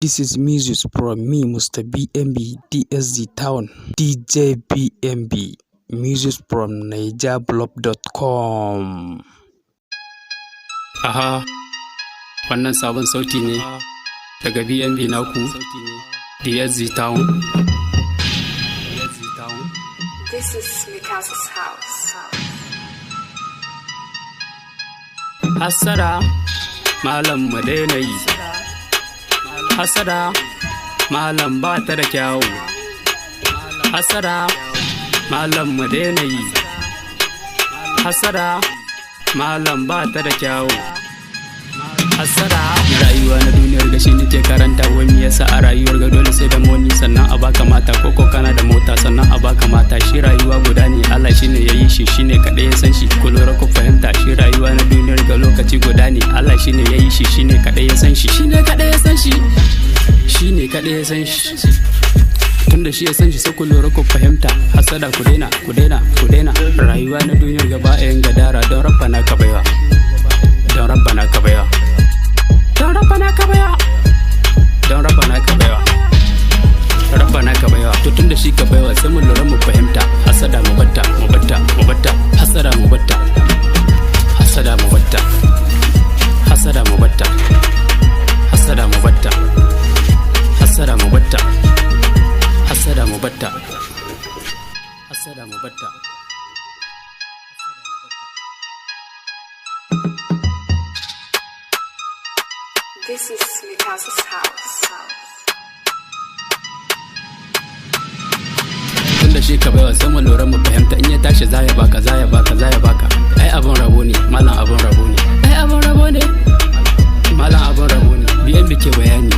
This is music from me, Mr. BNB DSZ Town, DJ BNB, music from NigerBlog.com. Aha, wannan sabon sauti ne daga BNB naku DSZ Town. This is Mikasa's house. Hassada, malam mu daina yi. Hassada, malam ba ta da kyawu. Hassada, malam mu daina yi. Hassada, malam ba ta da kyawu. Hassada rayuwa na duniyar gashi nake karanta, wai me yasa a rayuwar ga dole sai da money sannan a baka mata, koko kana da mota sannan a baka mata? Shi rayuwa guda ne, Allah shine yayi shi, shine kadai ya san shi. Ku lura ku fahimta, shi rayuwa na duniyar ga lokaci guda ne, Allah shine yayi shi, shine kadai ya san shi, shine kadai ya san shi, shine kadai ya san shi. Tunda shi ya san shi, sai ku lura ku fahimta. Hasada ku daina, ku daina, ku daina. Rayuwa na duniyar gaba a yin gadara, don rabbana ka baiwa, don rabbana ka baiwa, don rabbana ka baiwa, don rabbana ka baiwa, rabbana ka baiwa. To tunda shi ka baiwa, sai mu lura mu fahimta. Hasada mu batta, mu batta, mu batta. Hasada mu batta, hasada mu batta, hasada mu batta, hasada mu batta, hasada mu batta, hasada mu batta, hasada mu batta. This is Mikasa's house. Tunda shi ka baiwa, sai mu lura mu fahimta. In ya tashi za ya baka, za ya baka, za ya baka. Ai abun rabo ne, malam, abun rabo ne. Ai abun rabo ne, malam, abun rabo ne. BNB ke bayani.